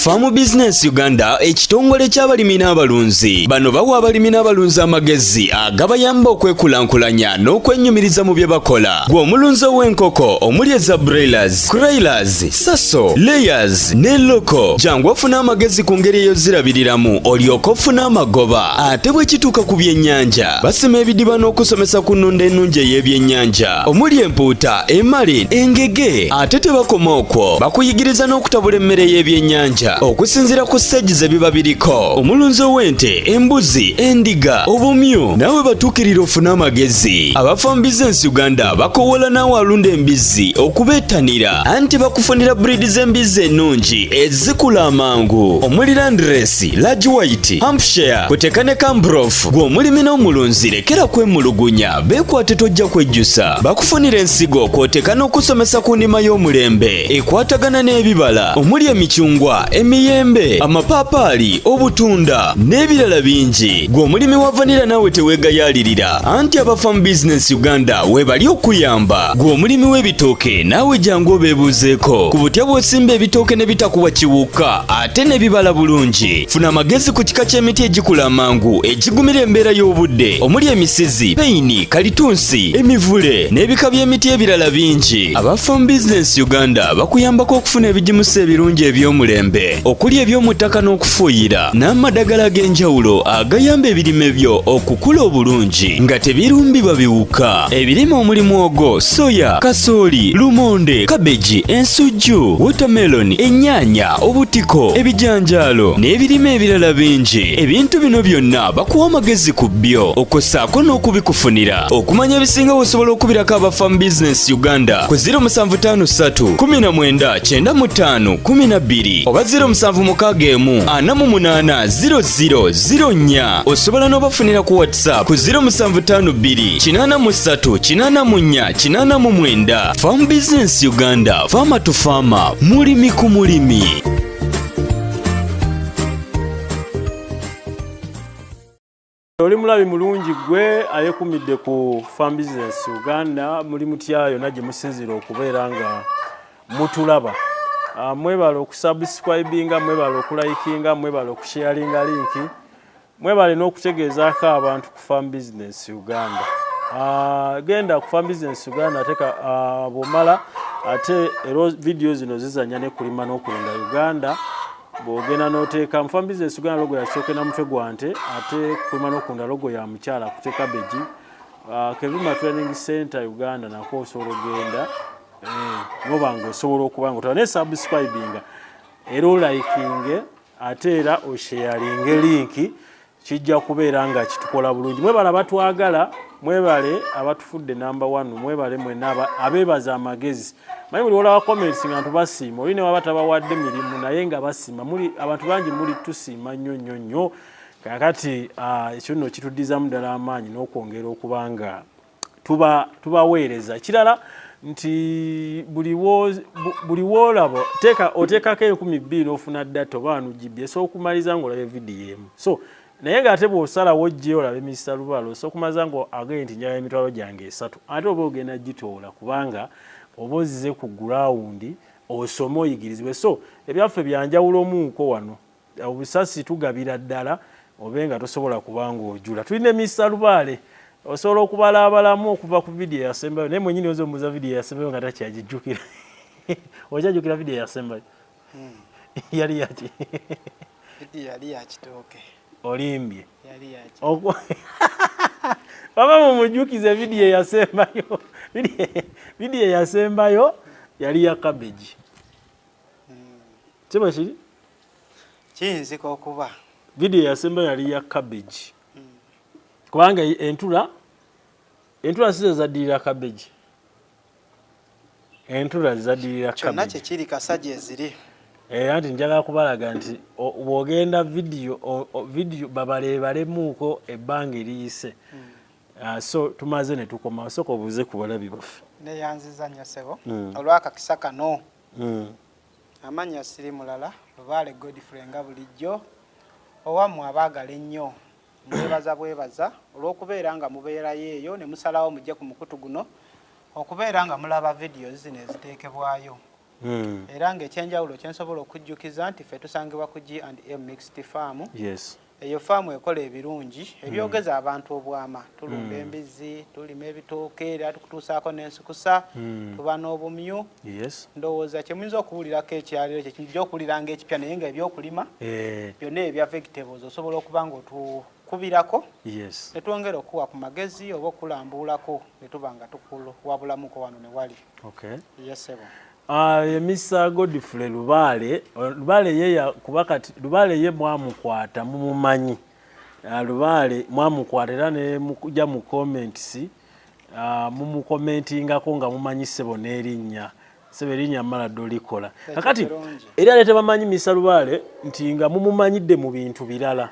Farm Business Uganda, ekitongole ky'abalimi n'abalunzi. Bano bawa abalimi n'abalunzi amagezi agabayamba okwekulankulanya n'okwennyumiriza mu bye bakola. Gwe omulunzi ow'enkoko omuli eza broilers, kuroilers, saso, layers ne local, jangu ofune amagezi ku ngeri ey'ozirabiriramu olyoke ofune amagoba. Ate bwe kituuka ku byennyanja, basima ebidiba n'okusomesa ku nnunda ennungi ey'ebyennyanja omuli empuuta, emale, engege. Ate tebakoma okwo, bakuyigiriza n'okutabula emmere y'ebyennyanja okusinziira ku stage ze biba biriko. Omulunzi ow'ente, embuzi, endiga, obumyu, naawe batuukirira ofune amagezi. Aba Farm Business Uganda bakowoola naawe alunda embizzi okubeettanira, anti bakufunira breed z'embizzi ennungi ezikula amangu omuli Landrace, Large White, Hampshire, kuteka ne Cambrof. Gwe omulimi n'omulunzi, lekera kwemulugunya, beekwate, tojja kwejjusa. Bakufunira ensigo kw'oteeka n'okusomesa ku nnima y'omulembe ekwatagana n'ebibala omuli emicungwa, emiyembe, amapaapaali, obutunda n'ebirala bingi. Gwe omulimi wa vanilla, naawe teweegayaalirira, anti aba Farm Business Uganda weebali okuyamba. Gwe omulimi w'ebitooke, naawe jangu obeebuuzeeko ku butya bw'osimba ebitooke ne bitakuwa kiwuka ate ne bibala bulungi. Funa amagezi ku kika ky'emiti egikula amangu egigumira embeera y'obudde omuli emisizi, peyini, kalitunsi, emivule n'ebika by'emiti ebirala bingi. Aba Farm Business Uganda bakuyambako okufuna ebigimusa ebirungi eby'omulembe okuli eby'omu ttaka n'okufuuyira n'amadagala ag'enjawulo agayamba ebirime byo okukula obulungi nga tebirumbibwa biwuka. Ebirime omuli mwogo, soya, kasooli, lumonde, kabeji, ensujju, watermelon, ennyaanya, obutiko, ebijanjaalo n'ebirime ebirala bingi. Ebintu bino byonna bakuwa amagezi ku byo okwossaako n'okubikufunira. Okumanya ebisinga, osobola okubirako aba Farm Business Uganda ku 0753 19 95 12 oba 0761 48 00 04. Osobola n'obafunira ku WhatsApp ku 0752 83 84 89. Farm Business Uganda, farmer to farmer, mulimi ku mulimi. Oli mulabi mulungi gwe ayekumidde ku Farm Business Uganda, muli mutya yonna gye musinziira okubeera nga mutulaba? Mwebale okusubscribinga, mwebale okulikinga, mwebale okusharinga link, mwebale n'okutegeezaako abantu ku Farm Business Uganda. Genda ku Farm Business Uganda ate bw'omala ate era vidiyo zino zizanya ne Kulima n'Okulunda Uganda. Bw'ogenda n'oteeka mu Farm Business Uganda, logo ya kitooke na mutwe gwa nte, ate Kulima n'Okulunda logo ya mukyala kute cabbage. Kevima Training Center Uganda nako osobola ogenda noba nga osobola okuba nga otwala, naye subscribinga era olikinge ate era osharinge link, kijja kubeera nga kitukola bulungi. Mwebale abatwagala, mwebale abatufudde number one, mwebale mwenna abeebaza amagezi. Manyi buli olaba comments nga ntu basiima, oli ne waba tabawadde mirimu naye nga basiima. Muli abantu bangi, muli tusiima nnyo nnyo nnyo. Kakati ekyo nno kituddizamu ddala amaanyi n'okwongera okuba nga tubaweereza. Kirala nti buli woolaba oteekako 2000 n'ofuna data oba 1 GB, esobola okumaliza ng'olaba vidiyo emu. So naye ng'ate bw'osalawo ojje olabe Mr Lubaale, osobola okumaza nga agambye nti njagala emitwalo gyange esatu, ate oba ogenda gitoola kubanga oba ozize ku ground osome oyigirizibwe. So ebyaffe byanjawulomuuko wano, obusasi tugabira ddala obe nga tosobola kubanga ojula. Tulina Mr Lubaale, osobola okubala abalamu okuva ku vidiyo eyasembayo, naye mwenyini oyinza omubuuza vidiyo eyasembayo nga takyagijjukira. Okyajjukira vidiyo eyasembayo? Yali yaki? Vidiyo yali ya kitooke. Olimbye. Yali yaki. Baba mumujjukize vidiyo eyasembayo. Vidiyo eyasembayo yali ya cabbage, kiba kiri? Kiyinzika okuba. Vidiyo eyasembayo yali ya cabbage, kubanga entula sizo zaddirira cabbage, entula zaddirira Kyonna cabbage. Kyekiri kasajja eziri. Era nti njagala kubalaga nti bw'ogenda vidiyo vidiyo babaleebalemuuko ebbanga eriyise. So tumaze ne tukoma, sooka obuuze ku balabi baffe. Neyanziza nnyo ssebo olw'akakisa kano. Amannya siri mulala, Lubaale Godfrey, nga bulijjo owammwe abaagala ennyo. Mwebaza bwebaza olw'okubeera nga mubeerayo eyo ne musalawo mujje ku mukutu guno okubeera nga mulaba vidiyo zino eziteekebwayo. Era ng'ekyenjawulo kyensobola okujjukiza nti ffe tusangibwa ku G&M Mixed Farm. Eyo faamu ekola ebirungi ebyogeza abantu obwama. Tulunda embizzi, tulima ebitooke, era tukutuusaako n'ensukusa, tuba n'obumyu. Ndowooza kye muyinza okuwulirako ekyaliro kye kijja okuwulira ng'ekipya, naye nga ebyokulima byonna ebya vegetables osobola okuba ng'otukubirako ne twongera okuwa ku magezi oba okulambuulako ne tuba nga tukuwabulamuko wano ne wali. Yes, ssebo. Mr. Godfrey Lubaale, Lubaale ye kuba kati Lubaale ye mwamukwata mumumanyi. Lubaale mwamukwata era ne mujja mu comments, mumucommentingako nga mumanyi ssebo n'erinnya. Ssebo erinnya mmala ddolikola. Kakati era ate tebamanyi Mr. Lubaale nti nga mumumanyidde mu bintu birala.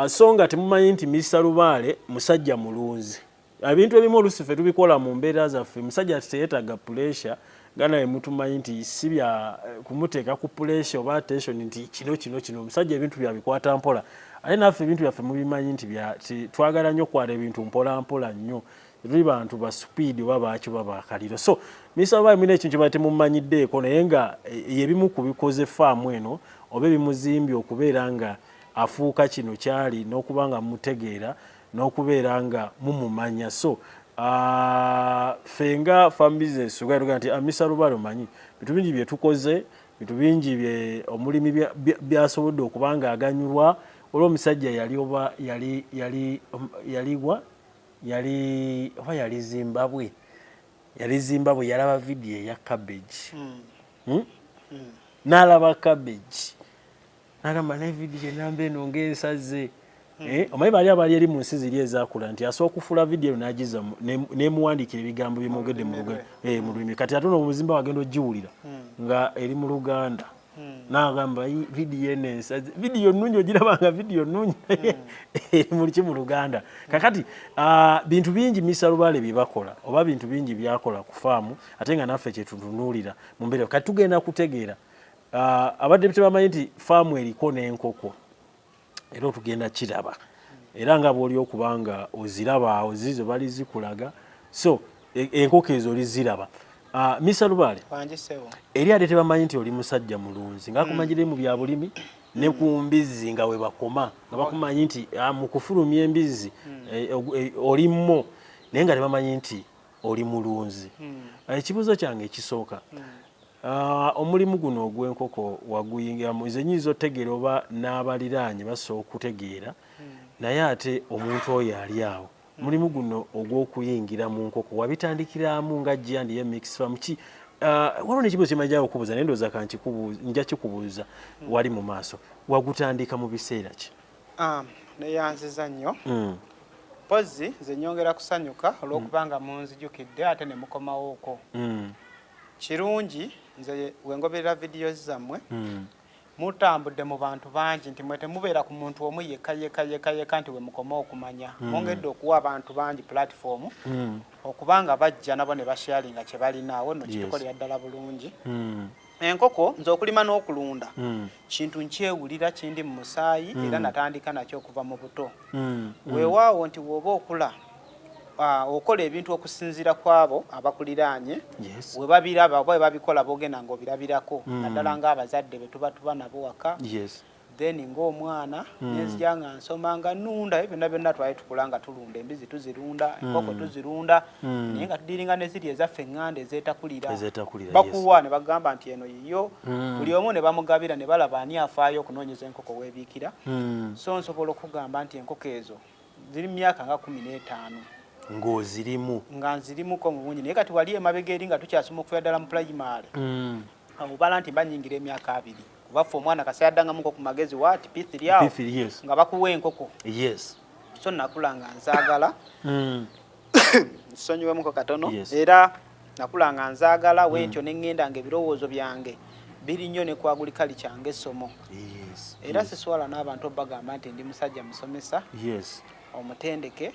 So nga temumanyi nti Mr. Lubaale musajja mulunzi. Ebintu ebimu oluusi ffe tubikola mu mbeera zaffe. Musajja teyeetaaga pressure, nga naye mutumanyi nti si bya kumuteeka ku pressure oba attention nti kino kino kino. Omusajja ebintu byabikwata mpola, ate naffe ebintu byaffe mubimanyi nti twagala nnyo okukwata ebintu mpola mpola nnyo. Tuli bantu ba speed oba baaki oba bakaliro. So Mr. Lubaale mulina ekintu kye baba temumanyiddeeko, naye nga yebimu ku bikoze faamu eno oba ebimuzimbye okubeera nga afuuka kino kyali n'okuba nga mutegeera n'okubeera nga mumumanya. So ffe nga farm business tugamba nti Mr. Lubaale omanyi bintu bingi bye tukoze, bintu bingi bye omulimi byasobodde okuba nga aganyulwa. Olw'omusajja yali oba yali yali yaliwa yali oba yali Zimbabwe, yali Zimbabwe, yalaba vidiyo eya cabbage, n'alaba cabbage n'agamba naye vidiyo enamba eno ng'ensaze. Omanyi bali abali eri mu nsi ziri ezaakula nti asobola okufuula vidiyo eno n'agiza n'emuwandiikira ebigambo byemwogedde mu lulimi. Kati ate n'omuzimba wagenda ogiwulira nga eri mu Luganda, n'agamba vidiyo eno ensaze, vidiyo nnungi, ogiraba nga vidiyo nnungi eri mu ki mu Luganda. Kakati bintu bingi Mr. Lubaale bye bakola oba bintu bingi byakola ku faamu, ate nga naffe kye tutunuulira mu mbeera. Kati tugenda kutegeera abadde tebamanyi nti faamu eriko n'enkoko, era otugenda kiraba era nga bw'oli okuba nga oziraba awo zizo bali zikulaga. So enkoko ezo oliziraba. Mr. Lubaale, eri ate tebamanyi nti oli musajja mulunzi nga akumanyire mu bya bulimi ne ku mbizzi, nga we bakoma nga bakumanyi nti mu kufulumya embizzi oli mmo, naye nga tebamanyi nti oli mulunzi. Ekibuuzo kyange ekisooka, omulimu guno ogw'enkoko waguyingiramu, nze nyinza otegeera oba n'abaliraanye basobola okutegeera, naye ate omuntu oyo ali awo, omulimu guno ogw'okuyingira mu nkoko wabitandikiramu nga G&M Mixed Farm ki? Waliwo n'ekibuuzo kyemajjawo okubuuza, naye ndowooza nja kikubuuza wali mu maaso. Wagutandika mu biseera ki? Neyanziza nnyo. Mpozzi nze nyongera kusanyuka olw'okubanga munzijukidde ate ne mukomawooko. Kirungi nze wengoberera vidiyo zammwe, mutambudde mu bantu bangi nti mwe temubeera ku muntu omu yekka yekka yekka yekka nti we mukoma okumanya. Mwongedde okuwa abantu bangi platform okubanga bajja nabo ne basharinga kye balina. Awo nno kitukolera ddala bulungi. Enkoko nze okulima n'okulunda kintu nkyewulira kindi mu musaayi, era natandika nakyo okuva mu buto. Weewaawo nti bw'oba okula okola ebintu okusinziira ku abo abakuliraanye, we babiraba oba we babikola bogenda ng'obirabirako, naddala ng'abazadde be tuba tuba nabo waka. Then ng'omwana nenzija nga nsoma nga nnunda ebyo byonna byonna, twali tukula nga tulunda embizi, tuzirunda enkoko, tuzirunda, naye nga tudiringa ne ziri ezaffe eŋŋanda ezeetakulira. Bakuwa ne bagamba nti eno yiyo, buli omu ne bamugabira ne balaba ani afaayo okunoonyeza enkoko weebiikira. So nsobola okugamba nti enkoko ezo ziri mu myaka nga 15 ng'ozirimu. Nga nzirimuko mu bungi, naye kati wali emabega eri nga tukyasoma okuva ddala mu pulayimale, obala nti mba nyingira emyaka 20, kuba ffe omwana kasa yaddangamuko ku magezi waati P3 awo nga bakuwa enkoko. So nakula nga nzaagala, nsonyiwemuko katono, era nakula nga nzaagala wentyo ne ŋŋenda nga ebirowoozo byange biri nnyo ne ku agriculture ng'essomo. Era siswala n'abantu obagamba nti ndi musajja musomesa omutendeke,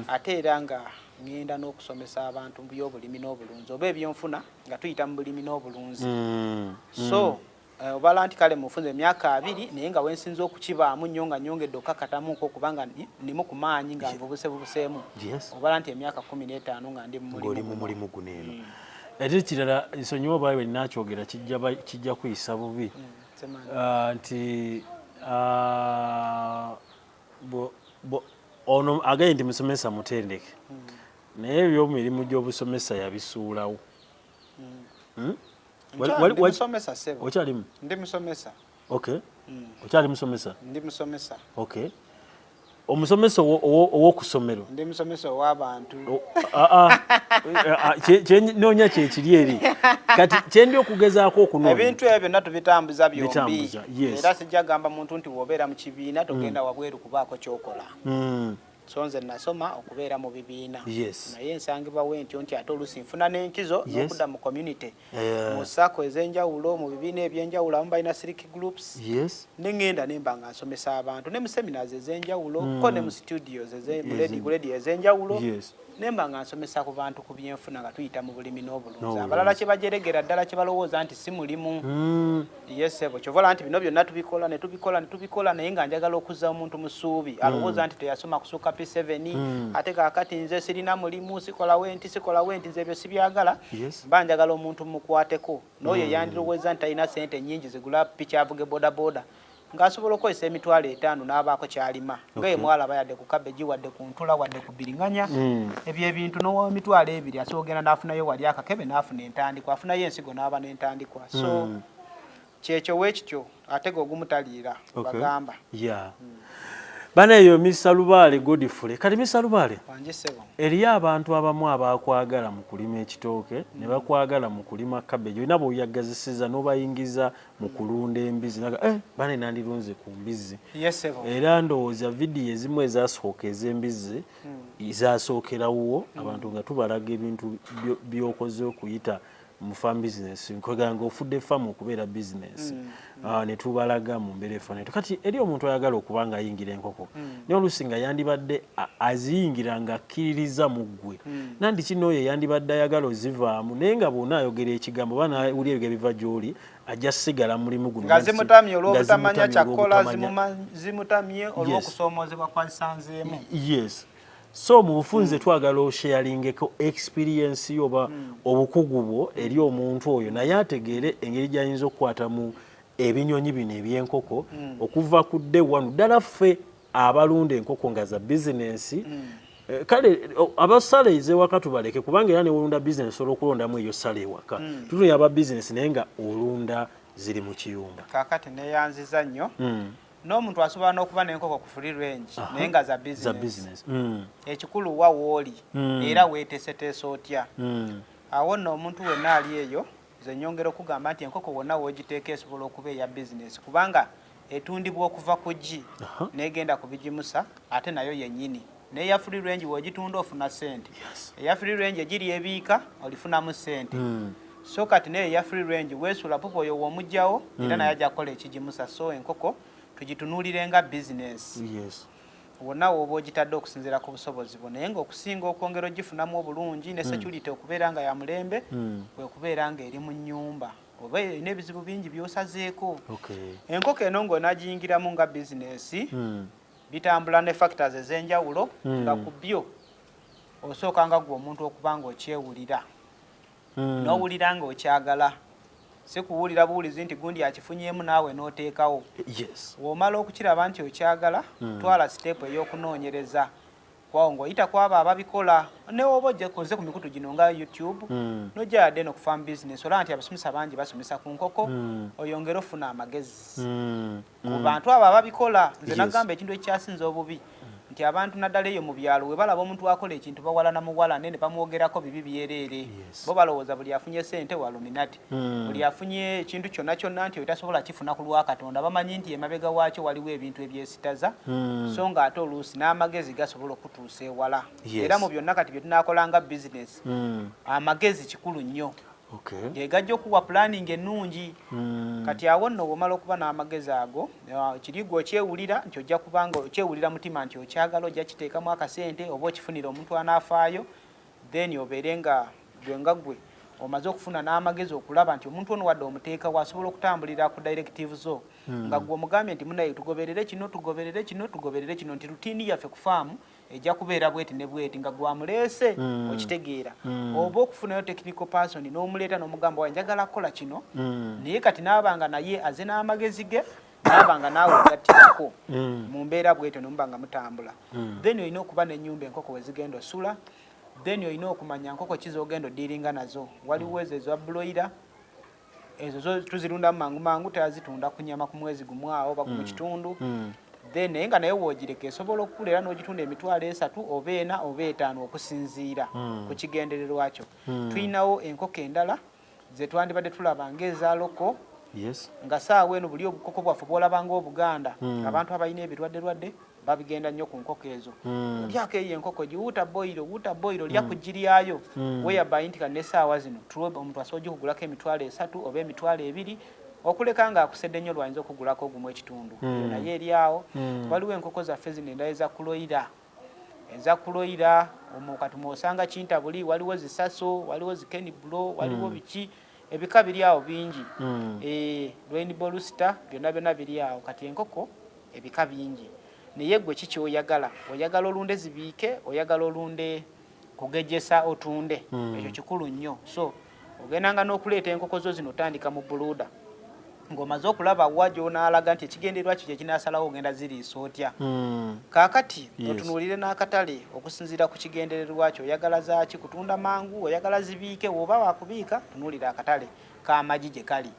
ate era nga ŋŋenda n'okusomesa abantu mu byobulimi n'obulunzi oba ebyenfuna nga tuyita mu bulimi n'obulunzi. So obala nti kale mufunze emyaka 20, naye nga wensinza okukibaamu nnyo nga nyongedde okukakatamuko okubanga nimu ku maanyi nga nvubusebubuseemu, obala nti emyaka 15 nga ndi mu mulimu guno eno. Ate ekirala, nsonyiwa oba bwe nakyogera kijja kuyisa bubi, nti ono agambye nti musomesa mutendeke, naye ebyomirimu gy'obusomesa yabisuulawo. Ndi musomesa, ssebo. Okyalimu? Ndi musomesa. Okay, okyali musomesa? Ndi musomesa. Okay, omusomesa ow'okusomero? Ndi musomesa ow'abantu. Kyenoonya kyekiri eri kati kyendi okugezaako okunoonya. Ebintu ebyo byonna tubitambuza byombi, era sijja gamba muntu nti wobeera mu kibiina togenda wabweru kubaako kyokola. So nze nasoma okubeera mu bibiina, naye nsangibwawo entyo nti ate oluusi nfuna n'enkizo n'okudda mu community, mu SACCO ez'enjawulo, mu bibiina ebyenjawulo, abamu balina civic groups, ne ŋŋenda ne mba nga nsomesa abantu, ne mu seminars ez'enjawulo, ko ne mu studios, ku radio ez'enjawulo, ne mba nga nsomesa ku bantu ku byenfuna nga tuyita mu bulimi n'obulunzi. Abalala kye bajeregera ddala, kye balowooza nti si mulimu. Yes ssebo, kyova olaba nti bino byonna tubikola ne tubikola ne tubikola, naye nga njagala okuzza omuntu mu ssuubi alowooza nti teyasoma kusuuka P7, ate kaakati nze sirina mulimu, sikolawo enti, sikolawo enti. Nze ebyo sibyagala. Mba njagala omuntu mukwateko n'oyo eyandirowooza nti talina sente nnyingi zigula piki avuge bodaboda, ng'asobola okukozesa 50,000 n'abaako kyalima, nga ye mwalaba yadde ku cabbage, wadde ku ntula, wadde ku biriŋŋanya. Ebyo ebintu n'owa 20,000 asobola ogenda n'afunayo wali akakebe n'afuna entandikwa, afunayo ensigo n'aba n'entandikwa. So kyekyo weekityo, ate ge ogumutaliira bagamba. Yeah. Bana eyo Mr. Lubaale Godfrey. Kati Mr. Lubaale, Wangi ssebo. eriyo abantu abamu abakwagala mu kulima ekitooke, ne bakwagala mu kulima cabbage, olina bw'oyagazisiza n'obayingiza mu kulunda embizi, naga bane nandirunze ku mbizzi. Yes ssebo. Era ndowooza vidiyo ezimu ezasooka ez'embizzi zasookerawo, abantu nga tubalaga ebintu by'okoze okuyita mu farm business, nkwegamba nga ofudde farm okubeera business, ne tubalaga mu mbeera efaanana. Kati eri omuntu ayagala okuba nga ayingira enkoko, naye oluusi nga yandibadde aziyingira nga akkiririza mu ggwe, nandi kino oyo yandibadde ayagala ozivaamu, naye nga bw'onaayogera ekigambo oba naawulira ebigambo biva gy'oli, ajja sigala mulimu guno. Nga zimutamye olw'obutamanya Nga zimutamye kyakkola, olw'obutamanya. Zimutamye olw'okusoomoozebwa kwazisanzeemu. Yes, so mu bufunze twagala osharingeko experience yo oba obukugu bwo eri omuntu oyo, naye ategeere engeri gy'ayinza okukwatamu ebinyonyi bino ebyenkoko okuva ku day one. Ddala ffe abalunda enkoko nga za bizinensi, kale abasala ez'ewaka tubaleke, kubanga era newolunda bizinensi osobola okulondamu eyo sala ewaka. Tutunya aba bizinensi naye nga olunda ziri mu kiyumba. Kaakati neeyanziza nnyo. N'omuntu asobola n'okuba n'enkoko ku free range, naye nga za Za business. Business. Ekikulu wa wooli era weeteeseteese otya. Awo nno omuntu wenna ali eyo, nze nyongera okugamba nti enkoko wonna w'ogiteeka esobola okuba eya bizinesi, kubanga etundibwa okuva ku ggi n'egenda ku bigimusa, ate nayo yennyini n'eya free range w'ogitunda ofuna ssente. Eya free range egiri ebiika olifunamu ssente. So kati naye eya free range weesula pupa oyo w'omugjawo, era naye ajja kukola ekigimusa. So enkoko tugitunuulire nga bizinesi wonna w'oba ogitadde okusinziira ku busobozi bwo, naye ng'okusinga okwongera ogifunamu obulungi ne security okubeera nga ya mulembe, kwe kubeera ng'eri mu nnyumba oba erina ebizibu bingi by'osazeeko. Enkoko eno ng'onaagiyingiramu nga bizinesi, bitambula ne factors ez'enjawulo, nga ku byo osooka nga gwe omuntu okuba nga okyewulira, n'owulira nga okyagala, si kuwulira buwulizi nti gundi akifunyeemu naawe n'oteekawo. Bw'omala okukiraba nti okyagala, twala step ey'okunoonyereza kwawo ng'oyita kwabo ababikola, ne woba ojja koze ku mikutu gino nga YouTube, n'ojja yadde eno ku farm business, olaba nti abasomesa bangi basomesa ku nkoko, oyongere ofuna amagezi ku bantu abo ababikola. Nze nagamba ekintu ekyasinze obubi nti abantu naddala eyo mu byalo, we balaba omuntu akola ekintu bawalana muwalane ne bamwogerako bibi byereere. Bo balowooza buli afunye sente wa Illuminati, buli afunye ekintu kyonna kyonna nti oyo tasobola kifuna ku lwa Katonda. Bamanyi nti emabega waakyo waliwo ebintu ebyesitaza, so ng'ate oluusi n'amagezi gasobola okutuusa ewala. Era mu byonna kati bye tunaakola nga bizinesi, amagezi kikulu nnyo, ge gajja okuwa planning ennungi. Kati awo nno bw'omala okuba n'amagezi ago, kiri gwe okyewulira nti ojja kubanga okyewulira mutima nti okyagala, ojja kiteekamu akasente oba okifunira omuntu anaafaayo, then obeere nga gwe nga gwe Omaze okufuna n'amagezi okulaba nti omuntu ono wadde omuteeka wasobola okutambulira ku directive zo, nga gwe omugambye nti munaye tugoberere kino, tugoberere kino, tugoberere kino, nti routine yaffe ku faamu ejja kubeera bweti ne bweti, nga gwamuleese. Okitegeera? Oba okufunayo technical person n'omuleeta n'omugamba, wa njagala kukola kino, naye kati naaba nga naye aze n'amagezi ge, naaba nga naawe ogattirako mu mbeera bwetyo, nomuba nga mutambula. Then olina okuba n'ennyumba enkoko we zigenda osula. Then olina okumanya nkoko ki z'ogenda odiiringa nazo. Waliwo ezo eza broiler, ezo zo tuzirundamu mangu mangu, tazitunda ku nyama ku mwezi gumu awo oba mu kitundu. Then naye nga naye woogireka esobola okukula era n'ogitunda 30,000 oba 4,000 oba 5,000 okusinziira ku kigendererwa kyo. Tulinawo enkoko endala ze twandibadde tulaba ng'eza local, nga saawa eno buli obukoko bwaffe bwolaba ng'obuganda, abantu abalina ebirwadde-lwadde babigenda nnyo ku nkoko ezo. Olyako eyo enkoko giwuuta boyiro, wuuta boyiro, lya kugiryayo, weyaba nti kati n'essaawa zino omuntu asobola ogikugulako 30,000 oba 20,000, okuleka nga akusedde nnyo lwayinza okugulako 1.5. Eyo naye eri awo. Waliwo enkoko zaffe zino endala eza kuloyira, eza kuloyira omwo kati mwosanga kintabuli, waliwo zisaso, waliwo zikenibro, waliwo biki, ebika biri awo bingi. Rainbow rooster, byonna byonna biri awo. Kati enkoko ebika bingi, naye gwe ki kyoyagala? Oyagala olunde zibiike, oyagala olunde kugejesa otunde? Ekyo kikulu nnyo. So ogendanga n'okuleeta enkoko zo zino, otandika mu brooder ng'omaze okulaba wa gy'onaalaga nti ekigendererwa kyo kyekinasalawo ogenda ziriisa otya. Kaakati otunuulire n'akatale okusinziira ku kigendererwa kyo. Oyagala zaaki? Kutunda mangu, oyagala zibiike? Woba wakubiika, tunuulira akatale k'amagi gye kali.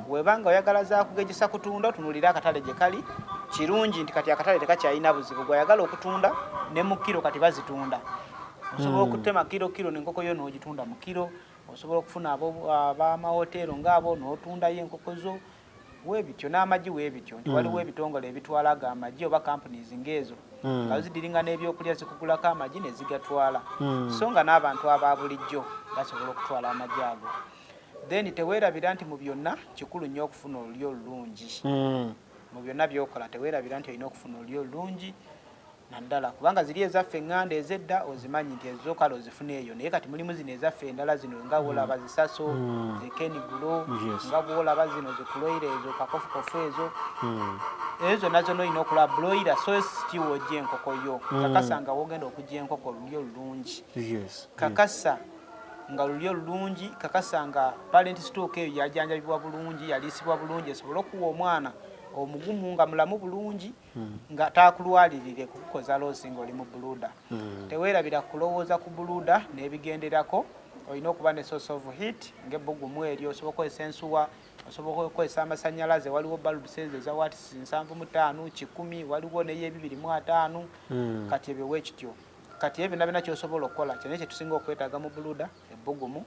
Webanga oyagala zakugejesa kutunda, otunuulire akatale gye kali. Kirungi nti kati akatale tekakyalina buzibu. Gwayagala okutunda ne mu kiro kati bazitunda, osobola okutema kiro kiro n'enkoko yo n'ogitunda mu kiro. Osobola okufuna ab'amawoteero ngaabo n'otundayo enkoko zo weebityo, n'amagi weebityo, nti waliwo ebitongole ebitwala ago amagi oba companies ng'ezo nga zidiringa n'ebyokulya, zikugulako amagi ne zigatwala. So nga n'abantu aba bulijjo basobola okutwala amagi ago. Then teweerabira nti mu byonna kikulu nnyo okufuna olulyo olulungi. Mu byonna by'okola teweerabira nti olina okufuna olulyo olulungi, naddala kubanga ziri ezaffe eŋŋanda ez'edda ozimanyi nti ezo kale ozifuna eyo, naye kati mulimu zino ezaffe endala zino nga bwolaba zisaso, zikenigulo, nga bwolaba zino zikuloira, ezo kakofukofu ezo, ezo zonna zonna olina okulaba broiler. So ki wojja enkoko yo, kakasa nga wogenda okujja enkoko olulyo olulungi. Kakasa nga lulyo lulungi, kakasa nga parent stock eyo yajanjabibwa bulungi, yaliisibwa bulungi, esobole okuwa omwana omugumu nga mulamu bulungi, nga takulwalirire kukukoza loss ng'oli mu brooder. Teweerabira kulowooza ku brooder n'ebigenderako. Olina okuba ne source of heat ng'ebbugumu eryo, osobola okukozesa ensuwa, osobola okukozesa amasannyalaze. Waliwo bulbs ezo eza watts 75, 100, waliwo n'ey'ebibiri mu ataano. Kati ebyo weekityo. Kati ebyo byonna byonna kyosobola okukola kyonna kyetusinga okwetaaga mu brooder, ebbugumu,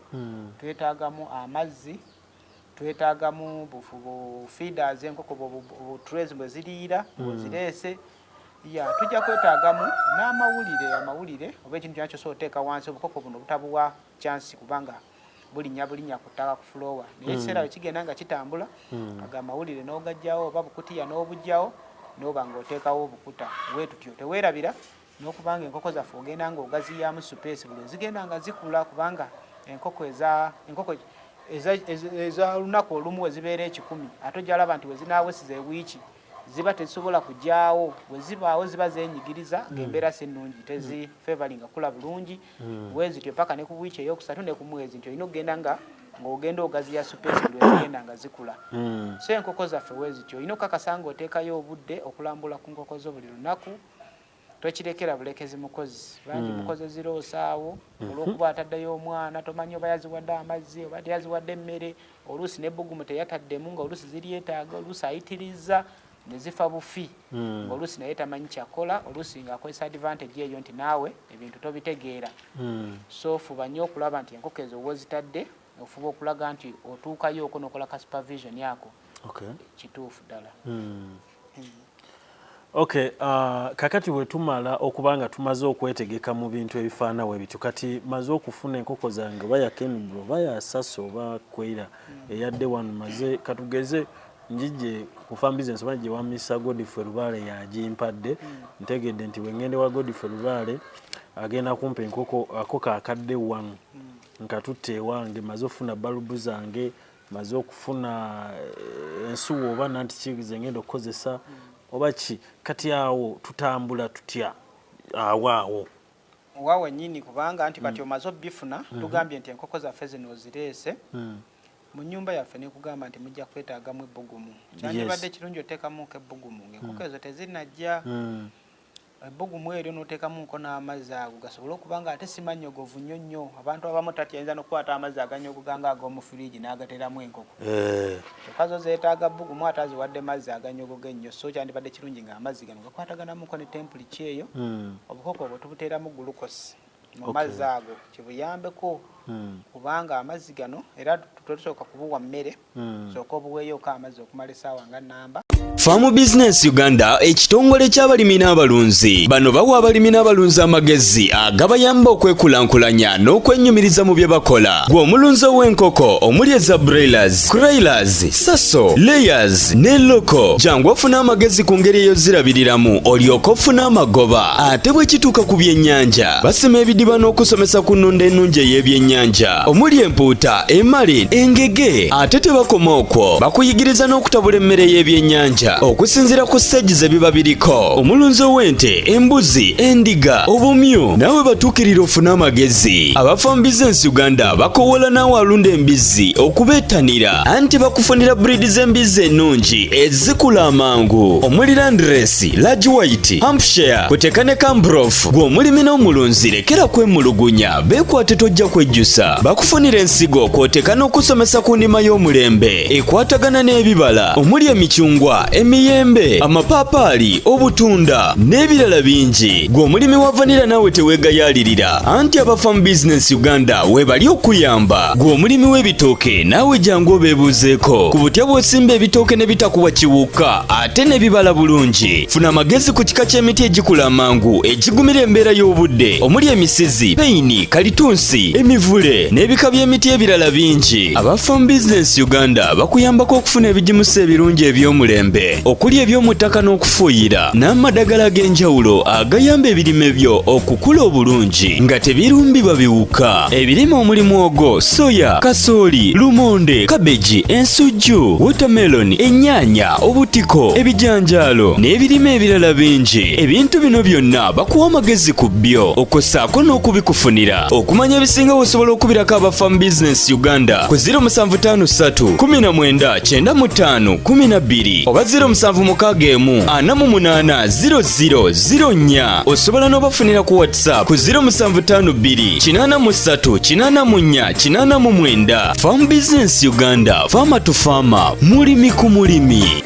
twetaagamu amazzi, twetaagamu bu feeders, enkoko bu trays bwe ziriira bwezireese ya, tujja kwetaagamu n'amawulire, amawulire oba ekintu kyonna kyosobola oteeka wansi. Obukoko buno butabuwa chance kubanga bulinnya bulinnya ku ttaka, ku floor, naye ekiseera bwe kigenda nga kitambula, ago amawulire n'ogajjawo oba bukutiya n'obugjawo n'oba ng'oteekawo obukuta weetutyo. Teweerabira n'okubanga enkoko zaffe ogenda ng'ogaziyaamu space buli zigenda nga zikula, kubanga enkoko eza enkoko eza lunaku olumu we zibeera 100, ate ojjalaba nti we zinaawesiza ewiiki ziba tezisobola kujaawo. Bwe zibaawo ziba zeenyigiriza ng'embeera si nnungi, tezifavoringa kula bulungi. Bwe zityo paka ne ku wiiki eyokusatu ne ku mwezi, nti olina okugenda nga ng'ogenda ogaziya space buli wezigenda nga zikula. So enkoko zaffe bwe zityo, olina okukakasa ng'oteekayo obudde okulambula ku nkoko zo buli lunaku. Tokirekera bulekezi mukozi bangi. Mukozi ziroosaawo olw'okuba ataddeyo omwana, tomanyi oba yaziwadde amazzi oba teyaziwadde emmere, oluusi n'ebbugumu teyataddemu, nga oluusi ziryetaaga, oluusi ayitiriza ne zifa bufi, ng'oluusi naye tamanyi kyakola, oluusi ng'akozesa advantage eyo nti naawe ebintu tobitegeera. So fuba nnyo okulaba nti enkoko ezo wozitadde ofuba okulaga nti otuukayo oko n'okola ka supervision ako. Kituufu ddala. Okay, kakati bwe tumala okuba nga tumaze okwetegeka mu bintu ebifaanawo ebityo, kati maze okufuna enkoko zange, oba ya Kenbro oba ya Saso oba Quail eyadde wano, maze katugeze njije ku farm business oba gye wa Mr. Godfrey Lubaale yagimpadde, ntegedde nti bwe ngende wa Godfrey Lubaale agenda kumpa enkoko ako kakadde wano. Nkatutte ewange, maze okufuna balubu zange, maze okufuna ensuwa oba nanti ki ze ngenda okukozesa oba ki. Kati awo tutambula tutya awo awo? Wa wennyini, kubanga nti kati omaze obifuna, tugambye nti enkoko zaffe zino ozireese mu nnyumba yaffe, nekugamba nti mujja kwetaagamu ebbugumu. Kyandibadde kirungi oteekamuko ebbugumu ng'enkoko ezo tezinajja. Ebbugumu eryo n'oteekamuko n'amazzi ago gasobole okuba nga ate si mannyogovu nnyo nnyo. Abantu abamu tati ayinza n'okukwata amazzi aganyogoga nga ag'omu firiigi n'agateramu enkoko, kyokka zo zeetaaga bbugumu ate aziwadde mazzi aganyogoga ennyo. So kyandibadde kirungi ng'amazzi gano gakwataganamuko ne temperature eyo. Obukoko obwo tubuteeramu glucose mu mazzi ago kibuyambeko, kubanga amazzi gano era tetusooka kubuwa mmere, sooka obuweeyoko amazzi okumala essaawa nga namba. Farm Business Uganda, ekitongole ky'abalimi n'abalunzi. Bano bawa abalimi n'abalunzi amagezi agabayamba okwekulankulanya n'okwennyumiriza mu bye bakola. Gwe omulunzi ow'enkoko omuli eza broilers, kuroilers, saso, layers ne local, jangu ofune amagezi ku ngeri ey'ozirabiriramu olyoke ofune amagoba. Ate bwe kituuka ku byennyanja, basima ebidiba n'okusomesa ku nnunda ennungi ey'ebyennyanja omuli empuuta, emale, engege. Ate tebakoma okwo, bakuyigiriza n'okutabula emmere y'ebyennyanja okusinziira ku stage ze biba biriko. Omulunzi ow'ente, embuzi, endiga, obumyu, naawe batuukirira ofune amagezi. Aba Farm Business Uganda bakowoola naawe alunda embizzi okubeettanira, anti bakufunira breed z'embizzi ennungi ezikula amangu omuli Landrace, Large White, Hampshire, kuteka ne Cambrof. Gwe omulimi n'omulunzi lekera kwemulugunya, beekwate tojja kwejjusa. Bakufunira ensigo kw'oteeka n'okusomesa ku ndima y'omulembe ekwatagana n'ebibala omuli emicungwa, emiyembe, amapaapaali, obutunda n'ebirala bingi. Gwe omulimi wa vanilla naawe teweegayaalirira, anti aba Farm Business Uganda weebali okuyamba. Gwe omulimi w'ebitooke naawe jangu obeebuuzeeko ku butya bw'osimba ebitooke ne bitakuwa kiwuka ate ne bibala bulungi. Funa amagezi ku kika ky'emiti egikula amangu egigumira embeera y'obudde omuli emisizi, peyini, kalitunsi, emivule n'ebika by'emiti ebirala bingi. Aba Farm Business Uganda bakuyambako okufuna ebigimusa ebirungi eby'omulembe okuli eby'omu ttaka n'okufuuyira n'amadagala ag'enjawulo agayamba ebirime byo okukula obulungi nga tebirumbibwa biwuka. Ebirime omuli mwogo, soya, kasooli, lumonde, kabeji, ensujju, watermelon, ennyaanya, obutiko, ebijanjaalo n'ebirime ebirala bingi. Ebintu bino byonna bakuwa amagezi ku byo okossaako n'okubikufunira. Okumanya ebisinga osobola okubirako aba Farm Business Uganda ku 0753 19 95 12 oba 0761 48 00 04. Osobola n'obafunira ku WhatsApp ku 0752 83 84 89. Farm Business Uganda, farmer to farmer, mulimi ku mulimi.